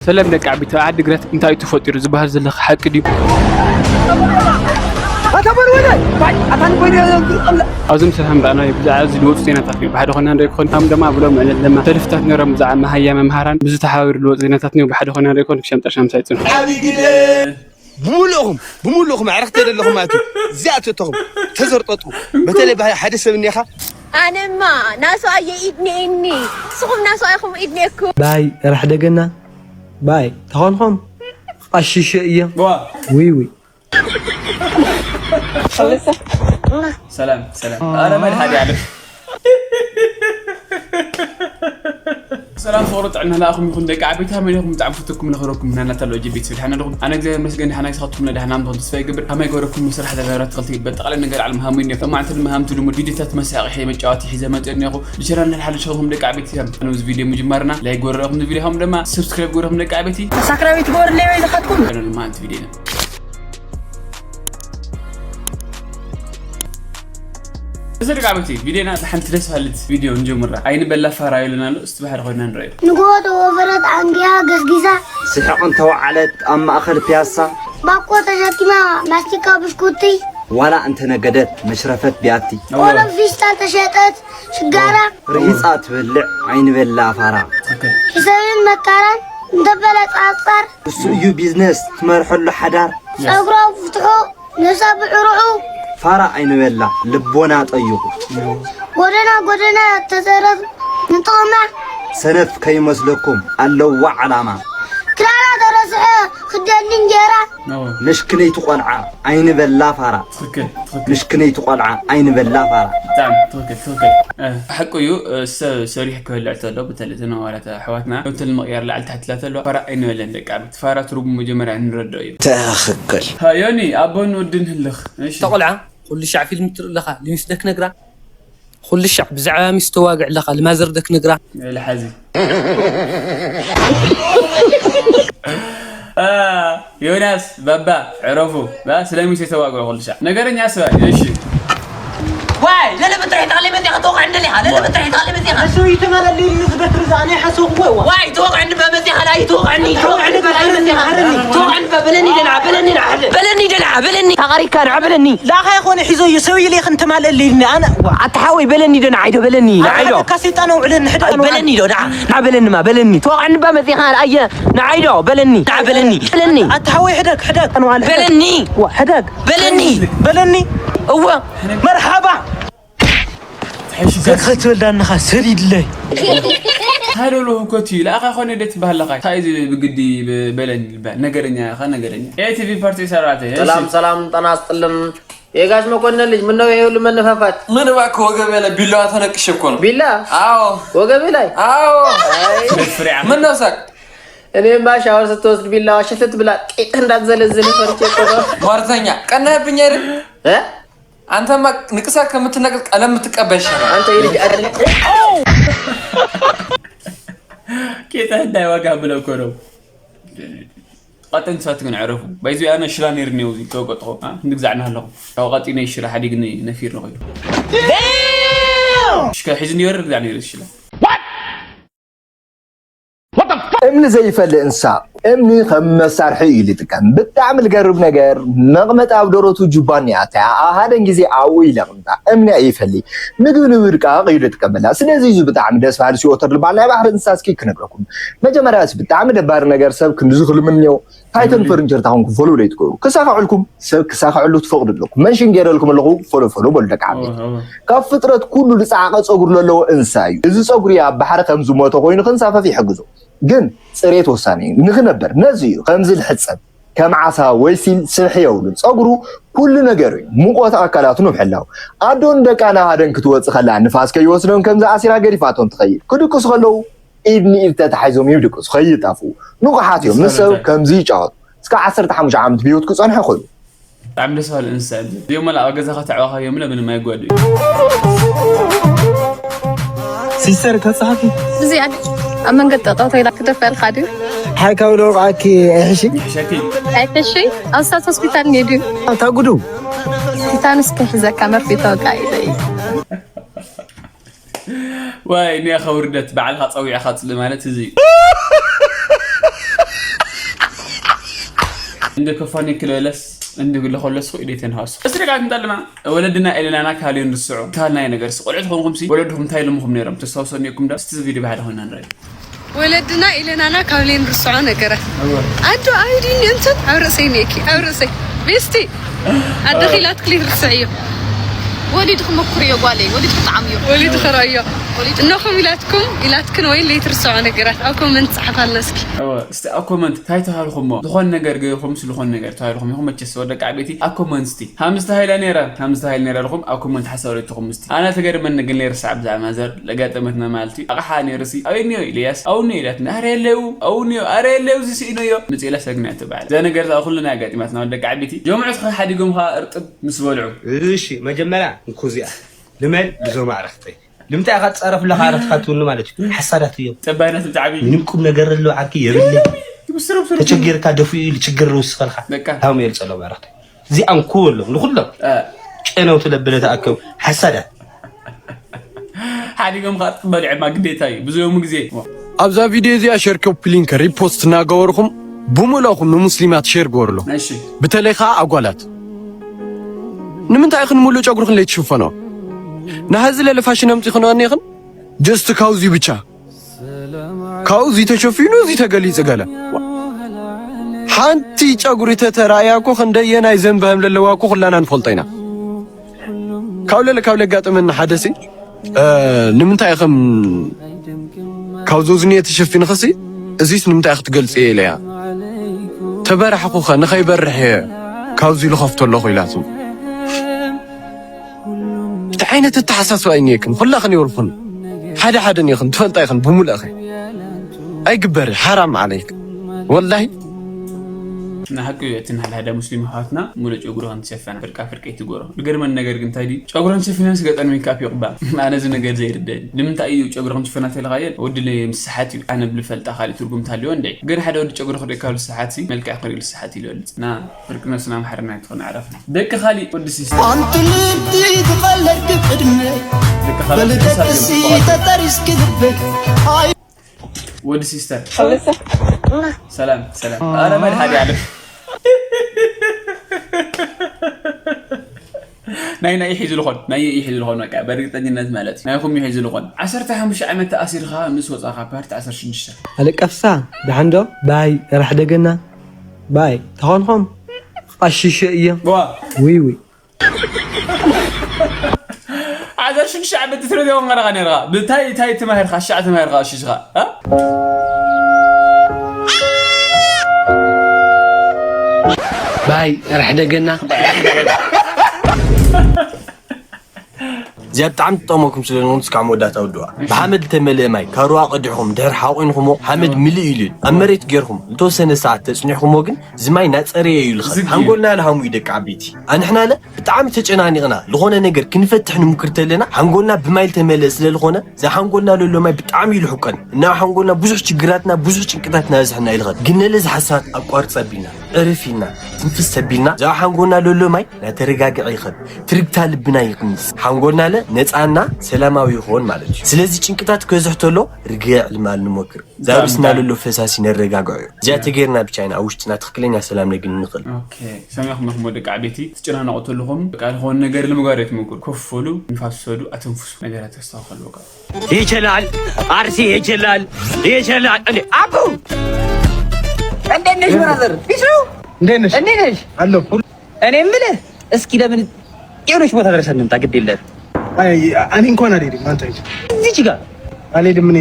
ሰላም ደቂ ዓቢት፣ ኣብ ዓዲ ግራት እንታይ እዩ ተፈጢሩ ዝበሃል ዘለኻ ሓቂ ድዩ? ኣታ በል ወደ ባይ ኣታ ንበል ኣብዚ ምሰል ሃምራና እዩ ብዛዕባ እዚ ልወፁ ዜናታት እዩ ብሓደ ኮና ንርኢ ክኾን ታም ደማ ብሎም ዕለት ለማ ሰልፍታት ነሮም ብዛዕባ መሃያ መምሃራን ብዙ ተሓባቢሩ ልወፁ ዜናታት እዩ ብሓደ ኮና ንርኢ ክኾን ክሸም ጠርሻ ምሳይ ፅኑ። ዓቢ ግደ ብምሉእኹም ብምሉእኹም ኣዕርኽቲ የደለኹም ማለት እዩ። እዚኣተተኹም ተዘርጠጡ። በተለይ ባህሪ ሓደ ሰብ እኒኻ። ኣነማ ናሱ ኣየ ኢድኒኤኒ ንስኹም ናሱ ኣይኹም ኢድኒኤኩም። ባይ ራሕ ደገና ባይ ተኾንኹም ቐሽሸ እየ ዊዊ ሰላም ሰላም ኣረ መድሃኒ ኣለም ሰላም ፍቕሪ ጥዕና ለኣኹም ይኹን ደቂ ዓበይቲ ሃመይ ዲኹም ብጣዕሚ ፈተኩም ነኽረኩም ናናታ ሎጂ ቤተሰብ ድሓና ዲኹም ኣነ እግዚኣብሔር መስገን ድሓና ይስኻትኩም ነዳሕና ምትኹም ተስፋ ይገብር ሃመይ ገረኩም ስራሕ ተጋራ ትኽልቲ በጠቕላይ ነገር ዓለም ሃሙይ እንዲኹም ማዕንቲ ድማ ሃምቲ ልሙድ ቪዲዮታት መሳቂሒ መጫወቲ ሒዘ መፅእ እኒኹ ብሸራ እናልሓለ ሸኹም ደቂ ዓበይቲ ሃም ኣነ እዚ ቪዲዮ ምጅማርና ላይክ ጎረኹም ቪዲዮ ሃም ድማ ሰብስክራይብ ጎረኹም ደቂ ዓበይቲ ሳክራዊት ጎር ሌበይ ዝኸትኩም ማዕንቲ ቪዲዮና እዚ ደቂ ዓበይቲ ቪድዮና ሓንቲ ደስ በሃሊት ቪድዮ ንጀምራ። ኣይንበላ ፋራ ኢሉና ኣሎ። እስቲ ብሓደ ኮይና ንረኣዮ። ንግሆ ተወፈረት ኣንጊያ ገስጊሳ። ስሒቕ እንተወዓለት ኣብ ማእኸል ፒያሳ። ባኮ ተሸኪማ ማስቲካ ብሽኩቲ። ዋላ እንተነገደት መሽረፈት ቢያቲ። ቆሎ ብፊስታል ተሸጠት ሽጋራ። ርሂፃ ትበልዕ ኣይንበላ ፋራ። ሕሰብን መካራን እንተበለ ፃርፃር። እሱ እዩ ቢዝነስ ትመርሐሉ ሓዳር። ፀጉራ ፍትሑ ነብሳ ብዕሩዑ ፋራ ኣይንበላ ልቦና ጠይቑ። ጎደና ጎደና ተዘረብ ንጥቕማ ሰነፍ ከይመስለኩም ኣለዋ ዓላማ። ክዳና ተረስሐ ክደሊ እንጀራ ምሽክነይቲ ቆልዓ ኣይንበላ ፋራ። ምሽክነይቲ ቆልዓ ኣይንበላ ፋራ። ብጣዕሚ ትኽክል ትኽክል። ሓቁ እዩ ሰብ ሰሪሑ ክበልዕ ተሎ በተለይ እተን ኣዋላት ኣሕዋትና ከምተን ንምቕያር ላዕሊ ታሕቲ ኢላ ተሎ ፋራ ኣይንበለን ደቂ ዓበይቲ ፋራ ትርጉሙ መጀመርያ ንረድኦ እዩ። ትኽክል። ዮኒ ኣቦን ወድን ህልኽ። እሺ። ተቆልዓ ኩሉ ሻዕ ፊልም ትርኢ ኣለኻ ልሚስደ ክነግራ ኩሉ ሻዕ ብዛዕባ ሚስቶ ዋግዕ ኣለኻ ልማዘርደ ክነግራ። ልሓዚ ዮናስ ባባ ዕረፉ ስለሚስ የተዋግዑ ኩሉ ሻዕ ነገረኛ ስባ እሺ ዋይ ለለ ብትርሒ ተቕሊ መፂኻ ተወቕዕ እንደሊኻ ለለ ብትርሒ ተቕሊ መፂኻ ንሱ ይትመለሊ ንዝበትሪ ዝኣነ ሓሰብኩ ወይ ዋ ዋይ ተወቕዕኒ በመፂኻ ላይ ተወቕዕኒ ተወቕዕኒ በላይ መፂኻ ተወቕዕኒ በለኒ ደና በለኒ ደና በለኒ ደና በለኒ ታቐሪካ ደዓ በለኒ ላኻ ይኾነ ሒዞ እዩ ሰብ ኢለ ክንተማለሊ ኢልኒ ኣነ ዋ ኣታ ሓወይ በለኒ ደና ዓይዶ በለኒ ንዓይዶ ካሲጣ ነው ዕልን ሕዳ በለኒ ዶ ደዓ ደዓ በለኒማ በለኒ ተወቕዕኒ በመፂኻ ኣየ ንዓይዶ በለኒ ደዓ በለኒ በለኒ ኣታ ሓወይ ሕደግ ሕደግ ኣንዋል በለኒ ሕደግ በለኒ በለኒ እወ መርሓባ ክትወልዳ ኣለኻ ሰዲድለይ ሃይሎሎ ህኮት እዩ ለኣኻ ኮነ ደ ትበሃለኻ እንታይ እዚ ብግዲ በለኒ ይበሃል ነገረኛ ኢኻ ነገረኛ ኤቲቪ ፓርቲ ሰራተ ሰላም ሰላም ጠና ስጥልን የጋሽ መኮንን ልጅ ምነው ይሄ ሁሉ መነፋፋት ምን እባክህ ወገብ ያለ ቢላዋ ተነቅሼ እኮ ነው ቢላ አዎ ወገብ ላይ አዎ ምን ነው ሳቅ እኔማ ሻወር ስትወስድ ቢላዋ ሽትት ብላ ቂጥ እንዳትዘለዝል ፈርቼ እኮ ነው ሟርተኛ ቀናህብኝ አይደል እ አንተማ ንቅሳት ከምትነቅስ ቀለም የምትቀባ ይሻላል። አንተ የልጅ አደለ ጌታ እንዳይ ዋጋ ብለው እኮ ነው። ቀጥን ሰት ግን ዕረፉ ባይዚ ኣነ ሽላ ነይር ነው ተወቀጥኹ ንግዛዕና ኣለኹ ካብ ቀጢነ ሽላ ሓዲግኒ ነፊር ነው እሽከ ሒዝኒ ወርድ ግዛዕ ነይር ሽላ እምኒ ዘይፈልእ እንስሳ እምኒ ከም መሳርሒ እዩ ዝጥቀም። ብጣዕሚ ዝገርም ነገር መቕመጢ ኣብ ደረቱ ጁባ እኒኣታ እያ። ኣብ ሃደን ግዜ ኣብኡ ኢሉ የቕምጣ። እምኒ ኣይፈሊ። ምግቢ ንምድቃቕ እዩ ዝጥቀመላ። ስለዚ እዚ ብጣዕሚ ደስ በሃሊ ሲኦተር ዝበሃል ናይ ባሕሪ እንስሳ እስኪ ክነግረኩም። መጀመርያ እዚ ብጣዕሚ ደባሪ ነገር ሰብ ክንድዚ ክልምን እኒኦ። ታይተን ፈርንቸር ታኹም ክፈሉ ለይትክእሉ ክሳኽዕልኩም ሰብ ክሳኽዕሉ ትፈቕዱ ኣለኩም መንሽን ገይረልኩም ኣለኹ ፈሎ ፈሎ በሉ ደቂ ዓበይቲ ካብ ፍጥረት ኩሉ ዝፀዓቐ ፀጉሪ ዘለዎ እንስሳ እዩ እዚ ፀጉሪ ኣብ ባሕሪ ከም ዝሞተ ኮይኑ ክንሳፈፍ ይሕግዞ ግን ፅሬት ወሳኒ እዩ ንክነብር ነዚ እዩ ከምዚ ዝሕፀብ ከም ዓሳ ወይ ሲል ስብሒ የብሉን ፀጉሩ ኩሉ ነገሩ እዩ ሙቆት ኣካላቱ ንምሕላው ኣዶ ንደቃ ናብ ሃደን ክትወፅእ ከላ ንፋስ ከይወስዶን ከምዚ ኣሲራ ገዲፋቶም ትኸይድ ክድቅሱ ከለዉ ኢድ ንኢድ ተታሒዞም ይድቅሱ ከይጠፍኡ ንቑሓት እዮም ምስ ሰብ ከምዚ ይጫወቱ እስካብ ዓሰርተ ሓሙሽተ ዓመት ብህይወት ክጸንሑ ይኽእሉ። ብጣዕሚ ደስ በሃሊ እንስሳ እዩ። እዚኦም መላ ኣብ ገዛኻ ተዕዋኻዮም ለ ምንም ኣይጓዱ እዩ። ሲስተር ተጻሓፊ እዚኣ ኣብ መንገዲ ጠጠው ተይላ ክደርፍ ያልካ ድዩ? ሓይ ካብ ደውቃኪ ኣይሕሺ ይሕሸኪ ኣይሕሺ ኣብ ስታት ሆስፒታል ኔ ድዩ? ኣታ ጉዱ ቲታንስ ክሕዘካ መርፌ ተወቃ ኢለይ ዋይ እኒኣኻ ውርደት ባዕልኻ ፀዊዕኻ ፅሊ ማለት እዚ እዩ እንደ ከፋኒ ክለለስ እንደ ለኸለስ ኹ ኢዴተን ሃሱ እስሪ ጋር እንጠልማ ወለድና ኤሌናና ካልዮን ንስዑ ካልናይ ነገር ስቆልዑ ትኾንኩም ሲ ወለድኹም እንታይ ልምኹም ነይሮም ተስታውሰኒ ይኩም ዳ እስቲ ቪዲዮ ባሕዳ ኾና ንረይ ወለድና ኢለናና ካብ ሌን ርስዖ ነገረ ኣዶ ኣይዲን እንትን ኣብ ርእሰይ ኔኪ ኣብ ርእሰይ ቤስቲ ኣደኺላት ክሊት ርስዕዮ ወሊድ ክመኩርዮ ጓለይ ወሊድ ክጣዓምዮ ወሊድ ክረዮ እነኹም ኢላትኩም ኢላትክን ወይ ለይትርስዖ ነገራት ኣብ ኮመንት ጸሓፋልና እስኪ እስቲ ኣብ ኮመንት እንታይ ተሃልኹሞ ዝኾን ነገር ገይርኹም ስልኾን ነገር ተሃልኹም ይኹም መቸስ ወደ ቃዕ ቤቲ ኣብ ኮመንት እስቲ ሃምስተ ሃይላ ነይራ ሃምስተ ሃይል ነይራ ኣለኹም ኣብ ኮመንት ሓሳብ ለይትኹም እስቲ ኣነ ተገርመኒ ግን ነይርሳ ብዛዕባ ማዘር ለጋጠመትና ማለት እዩ ኣቕሓ ነይርሲ ኣበይ እኒዮ ኢልያስ ኣው እኒዮ ኢላትና ኣረ የለው ኣው እኒዮ ኣረ የለው እዚ ስኢኖዮ ምጽእ ኢላ ሰግና ትበዓል እዛ ነገር እዛ ኩልና ኣጋጢማትና ወደ ቃዕ ቤቲ ጀምዑት ሓዲጎም ኸ እርጥብ ምስ በልዑ እሺ መጀመርያ እንኩዚኣ ልመን ብዞም ኣዕረኽተይ ንምንታይ ኢኻ ትጻረፍ ኣለኻ ኣረትካ ትብሉ ማለት እዩ ሓሳዳት እዮም ጠባይነት ብጣዕሚ ምንም ቁም ነገር ኣለዎ ዓርኪ የብለይ ተቸጊርካ ደፊኡ ኢሉ ችግር ንውስኸልካ ታሙ የልጸሎም ኣረኽተይ እዚኣም ክወሎም ንኹሎም ጨነው ትለብለ ተኣከቡ ሓሳዳት ሓዲጎም ከዓ ትበልዕማ ግዴታ እዩ ብዙ ዮም ግዜ ኣብዛ ቪድዮ እዚኣ ሸር ኮፒ ሊንክ ሪፖስት እናገበርኹም ብሙሉእኹም ንሙስሊማት ሼር ግበሩሎም እሺ በተለይ ከዓ ኣጓላት ንምንታይ ኢኽን ሙሉእ ጨጉርኽን ለይትሽፈኖ ንሃዚ ለለ ፋሽን ኣምፂኽንኦ እኒኽን ጀስት ካውዚ ብቻ ካብኡ እዚ ተሸፊኑ እዚ ተገሊጹ ገለ ሓንቲ ጨጉሪ ተተራእያ እኮ ክንደየናይ ዘንባህም ለለዋ እኮ ኩላና ንፈልጦ ኢና ካብ ለለ ካብ ለጋጠመና ሓደ ሲ ንምንታይ ከም ካብ ዞዝንየ ተሸፊንኸሲ እዚስ ንምንታይ ክትገልጽ እየ ኢለያ ተበራሕኹኸ ንኸይበርሕ እየ ካብዚ ልኸፍቶ ኣለኹ ኢላቱ እንታይ ዓይነት ኣተሓሳስባ እዩ እኒኤክን? ኩላኽን ይወልኹን ሓደ ሓደ እኒኽን ትፈልጣ ኢኽን ብሙሉእኺ ኣይግበር ሓራም ዓለይክ ወላሂ ንሓቂ እዩ እቲ ናይ ሓደ ሙስሊም ኣሕዋትና ሙሉእ ጨጉሪ ከም ትሸፈና ፍርቃ ፍርቂ ኣይትግበሮ ዝገርመኒ ነገር ግን እንታይ ድዩ ጨጉረን ሸፊነንስ ገጸን ሜካፕ ይቕባ ኣነ እዚ ነገር ዘይርደኒ ንምንታይ እዩ ጨጉሪ ከም ትሸፈና ተልኻየን ወዲ ምስ ሰሓት እዩ ኣነ ብልፈልጣ ካሊእ ትርጉም ታልዮ እንደ ግን ሓደ ወዲ ጨጉሪ ክርእካ ብልሰሓት ሲ መልክዕ ክርእዩ ልሰሓት እዩ ልበልጽ ና ፍርቂ ነብስና ማሕረና ኣይትኾን ኣዕረፍና ደቂ ካሊእ ወዲ ሲስተር ኣንቲ ልቢ ዝፈለግ ቅድመ በልደቀሲ ተጠሪስኪ ልበ ወዲ ሲስተር ሰላም ሰላም ኣረ መድሓዲ ዓለም ናይ ናይ ይሒ ዝልኾን ናይ ይሒ ዝልኾን በቃ በእርግጠኝነት ማለት እዩ ናይኹም ይሒ ዝልኾን ዓሰርተ ሓሙሽተ ዓመት ተኣሲርኻ ምስ ወፃኻ ፓርቲ ዓሰርተ ሽዱሽተ ኣለቀፍሳ ደሓንዶ ባይ ራሕ ደገና ባይ ተኾንኾም ኣሽሸ እየ ዋ ውይ ውይ ዓሰርተ ሽዱሽተ ዓመት ትትረድዮ ወንገረኻ ነርኻ ብታይ ታይ ትማሂርካ ሽዓ ትማሂርካ ኣሽሽኻ ባይ ራሕ ደገና እዚኣ ብጣዕሚ ትጠመኩም ስለ ዝኾኑ እስካብ መወዳእታ ውድዋ ብሓመድ ዝተመልአ ማይ ካብ ሩባ ቀዲሕኹም ድሕር ሓቑንኹሞ ሓመድ ምልእ ኢሉ እዩ ኣብ መሬት ጌርኹም ዝተወሰነ ሰዓት ተጽኒሕኹሞ ግን እዚ ማይ ናጸረየ እዩ ልኸ ሓንጎልና ልሃሙ እዩ ደቂ ዓበይቲ ኣንሕና ለ ብጣዕሚ ተጨናኒቕና ልኾነ ነገር ክንፈትሕ ንሙክር ተለና ሓንጎልና ብማይ ዝተመልአ ስለ ልኾነ እዚ ሓንጎልና ለሎ ማይ ብጣዕሚ እዩ ልሕቀን እና ሓንጎልና ብዙሕ ችግራትና ብዙሕ ጭንቅታትና በዝሐና ይልኸን ግን ነለ ዝሓሳባት ኣቋርጸ ኣቢልና ዕርፍ ኢልና ትንፍስ ተቢልና እዛ ሓንጎልና ለሎ ማይ ናተረጋግዐ ይኸን ትርግታ ልብና ይቕንስ ሓንጎልና ለ ነፃና ሰላማዊ ይኾን ማለት እዩ ስለዚ ጭንቅታት ክበዝሕ ተሎ ርግዕ ልማል ንሞክር ዛብስና ለሎ ፈሳሲ ነረጋግዖ እዩ እዚኣ ተገይርና ብቻ ኢና ኣብ ውሽጥና ትክክለኛ ሰላም ነግን ንኽእል ሰሚዕኹም ኢኹም ወደቂ ዓበይቲ ትጨናነቑ ተለኹም በቃ ዝኾነ ነገር ንምግባር ኣይትመክሩ ኮፍ በሉ ንፋስ ውሰዱ ኣተንፍሱ ነገራት ተስተኻኸሉ በቃ ይችላል አርሲ ይችላል ይችላል። እንዴ አቡ እንዴት ነሽ ብራዘር? ፒስ ነው። እንዴት ነሽ? እንዴት ነሽ? አለሁ። እኔ የምልህ እስኪ ለምን የሆነች ቦታ ደርሰን እንምጣ። ግድ የለም። አይ እኔ እንኳን አልሄድም። አንተ ሂድ። እዚች ጋር አልሄድም። እኔ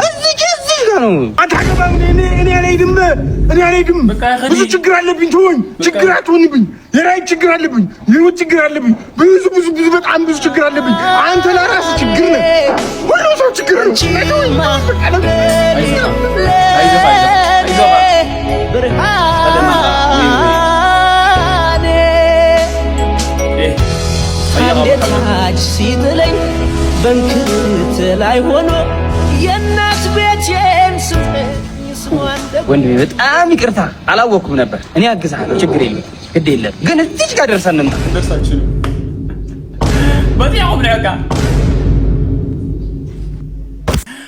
እዚች እዚች ጋር ነው። አንተ አገባም። እኔ እኔ አልሄድም። እኔ አልሄድም። ብዙ ችግር አለብኝ። ተወኝ። ችግር አትሆንብኝ። የራይ ችግር አለብኝ፣ የህይወት ችግር አለብኝ። ብዙ ብዙ ብዙ በጣም ብዙ ችግር አለብኝ። አንተ ለራስህ ችግር ነህ። ሁሉ ሰው ችግር ነው። ሲጥለኝ በንክርት ላይ ሆኖ የእናት ቤቴን ስም ወንድሜ በጣም ይቅርታ አላወኩም ነበር። እኔ አግዝሃለሁ፣ ችግር የለም። ግድ የለም ግን እዚች ጋር ደርሰን እንምጣ። ደርሳችሁ በዚያ ቁም ነገር ጋር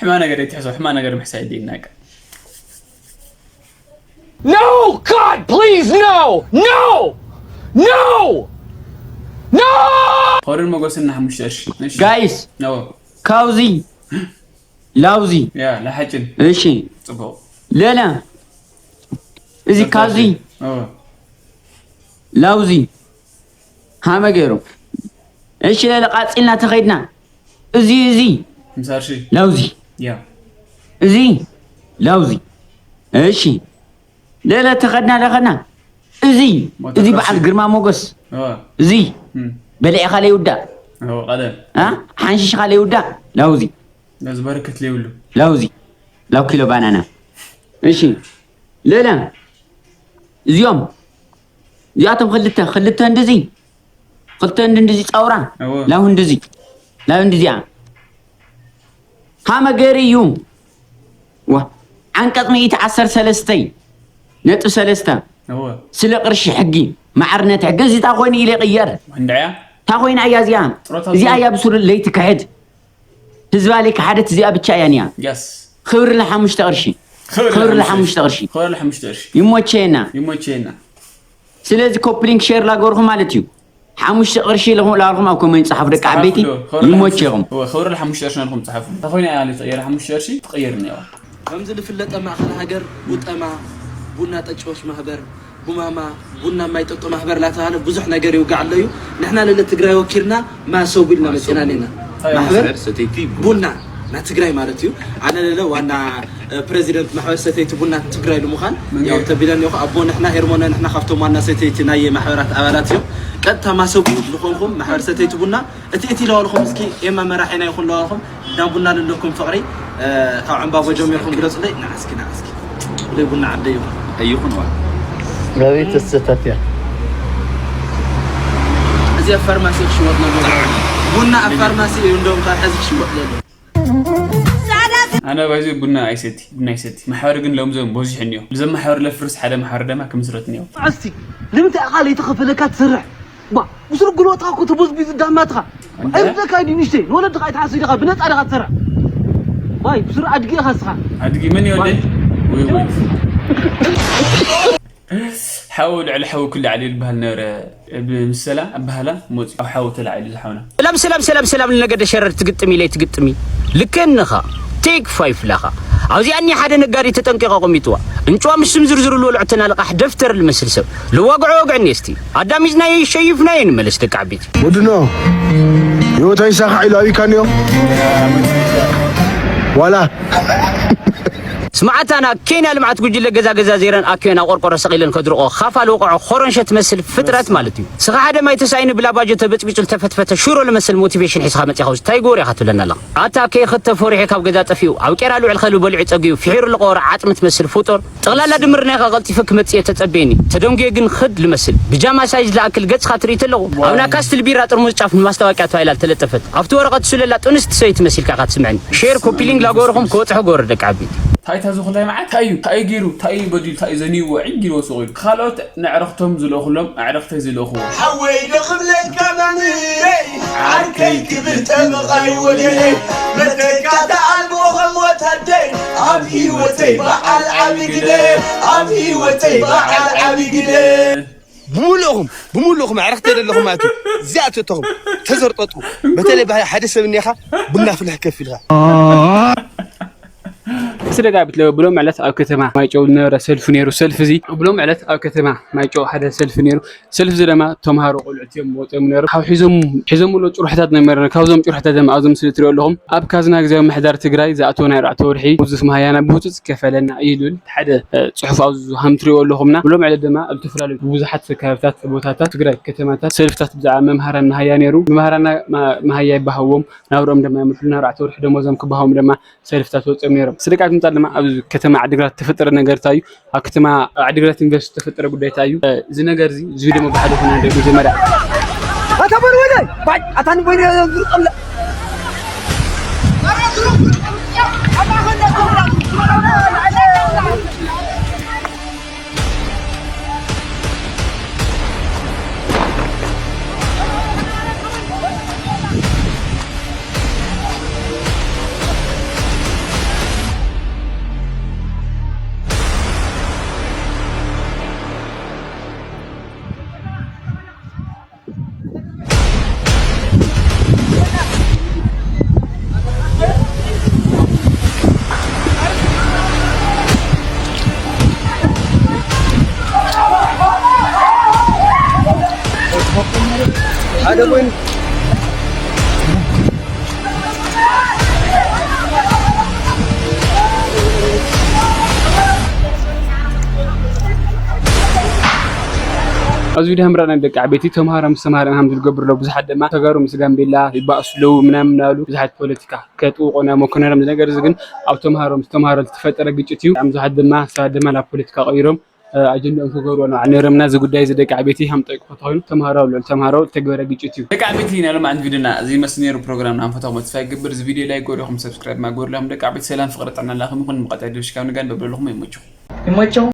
ሕማ ነገር ይትሕዞ፣ ሕማ ነገር ምሕሳይ ይድይናቀ። No! God, please, no! No! No! No! ኾርን መጎስና ሓሙሽተ ቅርሺ። እሺ። ጋይስ ነው። ካውዚ ላውዚ ያ ለሓጭን እሺ ጽቡቅ። ለለ እዚ ካውዚ ኦ ላውዚ ሃመ ገይሩ እሺ ለለ ቃጺልና ተኸይድና እዚ እዚ ምሳርሺ ላውዚ ያ እዚ ላውዚ እሺ ለለ ተኸድና ለኸና እዚ እዚ በዓል ግርማ ሞገስ ኦ እዚ እም በሊዕኻ ለይውዳእ ኦ ቀደም አ ሓንሽሽኻ ለይውዳእ ላውዚ ነዚ በረከት ለይብሉ ላውዚ ላው ኪሎ ባናና እሺ ለለ እዚኦም እዚኣቶም ክልተ ክልተ እንድዚ ክልተ እንዲ እንድዚ ፃውራ እወ። ላው እንድዚ ላው እንድዚኣ ሃመ ገይሩ እዩ ዋ ዓንቀፅ ሚእቲ ዓሰርተ ሰለስተይ ነጥብ ሰለስተ እወ ስለ ቅርሺ ሕጊ ማዕርነት ሕጊ እዚ ታ ኮይኑ ኢለ ይቕየር ወንድያ ታ ኮይና እያ እዚኣ ጥሮታ እዚኣ ጥሮታ። እያ ብሱሩ ለይቲ ክሕድ ህዝባ ለይ ክሓደት እዚኣ ብቻ እያ ኒያ ያስ ክብሪ ለሓሙሽተ ቅርሺ ክብሪ ለሓሙሽተ ቅርሺ ክብሪ ለሓሙሽተ ቅርሺ ይሞቸየና ይሞቸየና ስለዚ ኮፕሊንክ ሼር ላገርኹ ማለት እዩ ሓሙሽተ ቅርሺ ኢልኹም ላልኹም ኣብ ኮመንት ጸሓፉ ደቂ ዓበይቲ ይሞቸኹም ክብሪ ለሓሙሽተ ቅርሺ ናልኩም ጸሓፉ ተኾይና እያ ለትቕየር ሓሙሽተ ቅርሺ ትቕየር እኒዋ ከምዚ ዝፍለጠ ማእኸል ሃገር ቡጠማ ቡና ጠጪዎች ማህበር ቡማማ ቡና የማይጠጡ ማህበር ላተባለ ብዙሕ ነገር ይውጋዕ ኣሎ እዩ ንሕና ለለ ትግራይ ወኪልና ማሰቡ ኢልና መፂና ኣለና ማሕበር ቡና ናይ ትግራይ ማለት እዩ ኣነ ለለ ዋና ፕሬዚደንት ማሕበር ሰተይቲ ቡና ትግራይ ንምዃን ያው ተቢለን ይኹ ኣቦ ንሕና ሄርሞነ ንሕና ካብቶም ዋና ሰተይቲ ናይ ማሕበራት ኣባላት እዮም ቀጥታ ማሰቡ ዝኾንኩም ማሕበር ሰተይቲ ቡና እቲ እቲ ለዋልኹም እስኪ ኤማ መራሒና ይኹን ለዋልኹም ዳቡና ለለኩም ፍቕሪ ካብ ዕምባቦ ጀሚርኩም ግለፁለይ ንዓስኪ ንዓስኪ ለይ ቡና ዓደ ይኹን ኣይኹን ዋ ረቢት ስተት እያ እዚ ኣብ ፋርማሲ ክሽወጥ ነገር ቡና ኣብ ፋርማሲ እዩ እንደውም ካብ ሕዚ ክሽወጥ ዘሎ። ኣነ ባይዘ ቡና ኣይሰቲ ቡና ኣይሰቲ ማሕበር ግን ሎም ዞም በዚሑ እኒኦ። ብዘም ማሕበር ለፍርስ ሓደ ማሕበር ደማ ክምስረት እኒኦ። እስቲ ንምንታይ ኣኻ ለይተኸፈለካ ትሰርሕ? ባ ብስሩ ግልወጥካ እኮ ተበዝቢዙ ዳማትኻ። ኣይብለካ ድዩ ንሽተይ ንወለድኻ ኣይትሓስብ ዲኻ ብነፃ ዲኻ ትሰርሕ? ባይ ብስሩ ኣድጊ ኢኻ እስኻ። ኣድጊ መን ይወደይ? ወይ ወይ ሓው ልዕሊ ሓው ክልዓል ይልበሃል ነበረ። ብምሰላ ኣበሃላ መፂ ኣብ ሓው ተላዒሉ ዝሓውና። ሰላም ሰላም ሰላም ሰላም፣ ንነገደ ሸረር ትግጥሚ ኢለይ ትግጥሚ። ልከንኻ ቴክ ፋይፍ ላኻ። ኣብዚኣ እኒ ሓደ ነጋዴ ተጠንቂቐ ኣቐሚጥዋ። እንጭዋ ምስ ስም ዝርዝሩ ልወልዖ ተናልቓሕ ደፍተር ልመስል ሰብ። ልዋግዖ ወግዕኒ እስቲ። ኣዳሚዝናዮ ይሸይፍናዮ ንመለስ ደቂ ዓበይቲ። ወድኖ፣ ህይወት ኣይሳኻዕ ኢሉ ኣብይካንዮ? ዋላ? ስምዓታና ኬንያ ልምዓት ጉጅለ ገዛ ገዛ ዜረን ኣኪዮን ኣብ ቆርቆሮ ሰቒለን ከድርቆ ኻፋ ልወቕዖ ኾረንሸ ትመስል ፍጥረት ማለት እዩ። ስኻ ሓደ ማይ ተሳኢኑ ብላባጆ ተበጭቢጩ ልተፈትፈተ ሽሮ ልመስል ሞቲቬሽን ሒዝኻ መጺኻ ውስጥ ታይ ጎር ኢኻ ትብለና ኣለኻ? ኣታ ከይኸተ ፈሪሑ ካብ ገዛ ጠፊኡ ኣብ ቄራ ልውዕል ኸሉ በሊዑ ጸጊኡ ፍሒሩ ልቆረ ዓጽሚ ትመስል ፍጡር። ጠቕላላ ድምር ናይኻ ቀልጢፈ ክመጽእ እየ ተጸበየኒ። ተደንጉየ ግን ኽድ ልመስል። ብጃማ ሳይዝ ልኣክል ገጽኻ ትርኢ ተለኹ። ኣብ ናይ ካስትል ቢራ ጥርሙዝ ጫፍ ንማስታወቂያ ተባሂላ ልተለጠፈት። ኣብቲ ወረቐት ሱለላ ጥንስቲ ሰበይቲ መሲልካ ኢኻ ትስምዐኒ። ሼር ኮፒ ሊንክ ላገበርኹም ክበጽሑ ገበሩ ደቂ ዓበይቲ። ታይ ታዚ ኩላይ መዓት ታይ እዩ? ታይ ገይሩ? ታይ እዩ በዲሉ? ታይ እዩ ዘንይዎ? ዕንጊ ኢልዎ ሱቕ ኢሉ። ካልኦት ነዕረኽቶም ዝልእኹሎም ኣዕረኽተይ ዝልእኽዎ። ሓወይ ዶ ክብለካ መምህረይ፣ ዓርከይ ክብል ጠበቓይ ወገነይ፣ መተካእታ ኣልቦ ከም ወታደር፣ ኣብ ህይወተይ በዓል ዓቢ ግደ፣ ኣብ ህይወተይ በዓል ዓቢ ግደ። ብምሉእኹም፣ ብምሉእኹም ኣዕረኽተይ ዘለኹም ማለት እዩ። እዚኣ ትእተኹም፣ ተዘርጠጡ። በተለይ ባህሊ ሓደ ሰብ እኒኻ፣ ቡና ፍልሕ ከፍ ኢልካ። ስለ ጋቢት ለበ ብሎም ዕለት ኣብ ከተማ ማይጨው ዝነበረ ሰልፊ ነይሩ። ሰልፊ እዚ ብሎም ዕለት ኣብ ከተማ ማይጨው ሓደ ሰልፊ ነይሩ። ሰልፊ እዚ ድማ ተምሃሮ ቆልዑት እዮም ወፂኦም ነይሩ። ካብ ሒዞም ሒዞምሎ ጭርሖታት ነበረ። ካብዞም ጭርሖታት ድማ ኣብዚ ምስሊ ትሪኦ ኣለኹም። ኣብ ካዝና ግዜያዊ ምሕዳር ትግራይ ዝኣተወ ናይ ኣርባዕተ ወርሒ ውዙፍ መሃያና ብህፁፅ ከፈለና እዩ ዝብል ሓደ፣ እ፣ ፅሑፍ ኣብዚ ከም ትሪኦ ኣለኹምና። ብሎም ዕለት ድማ ኣብ ዝተፈላለዩ ብዙሓት ከባብታት ቦታታት ትግራይ ከተማታት ሰልፍታት ብዛዕባ መምሃራን መሃያ ነይሩ። መምሃራና ማ-፣ መሃያ ይባሃዎም ናብርኦም ድማ ይምርሑልና። ኣርባዕተ ወርሒ ደሞዞም ክበሃዎም ድማ ሰልፍታት ወፂኦም ነይሮም። ስደቃት ምምፃእ ድማ ኣብ ከተማ ዓዲግራት ዝተፈጠረ ነገር እንታይ እዩ? ኣብ ከተማ ዓዲግራት ዩኒቨርሲቲ ዝተፈጠረ ጉዳይ እንታይ እዩ? እዚ ነገር እዚ፣ እዚ ቪድዮ መባሓደ ኾነ እንደ መጀመርያ ኣታ በል ወደ ባይ ኣታ ንበይነ ዝርቀለ ሓደ ኮይኑ ኣብዚ ቪድዮ ሃምራ ናይ ደቂ ዓበይቲ ተምሃሮ ምስ ተምሃሮ ሃም ዝገብር ኣሎ። ብዙሓት ድማ ተጋሩ ምስ ጋምቤላ ይባእሱ ኣለዉ ምናምን እናበሉ ብዙሓት ፖለቲካ ከጥውቑ እናመኮኑ ነይሮም። እዚ ነገር እዚ ግን ኣብ ተምሃሮ ምስ ተምሃሮ ዝተፈጠረ ግጭት እዩ። ብጣዕሚ ብዙሓት ድማ ሰባት ድማ ናብ ፖለቲካ ቀይሮም፣ እ፣ ኣጀንድኦም ክገብሩ ነይሮምና። እዚ ጉዳይ እዚ ደቂ ዓበይቲ ሃም ጠይቁ ተኾይኑ ተምሃሮ ኣብ ልዕሊ ተምሃሮ ዝተገበረ ግጭት እዩ። ደቂ ዓበይቲ ናይ ሎማዓንቲ ቪድዮና እዚ ይመስል ነይሩ። ፕሮግራምና ኣንፈታኹም ተስፋ ይገብር። እዚ ቪድዮ ላይክ ገበርኩም ሰብስክራይብ ማግበርሎም። ደቂ ዓበይቲ ሰላም ፍቕሪ ጥዕና ላኹም ይኹን። ብቐጣይ ቪድዮ ሽካብ ንጋን በብለኹም ይመችኹም። ይመችኹም።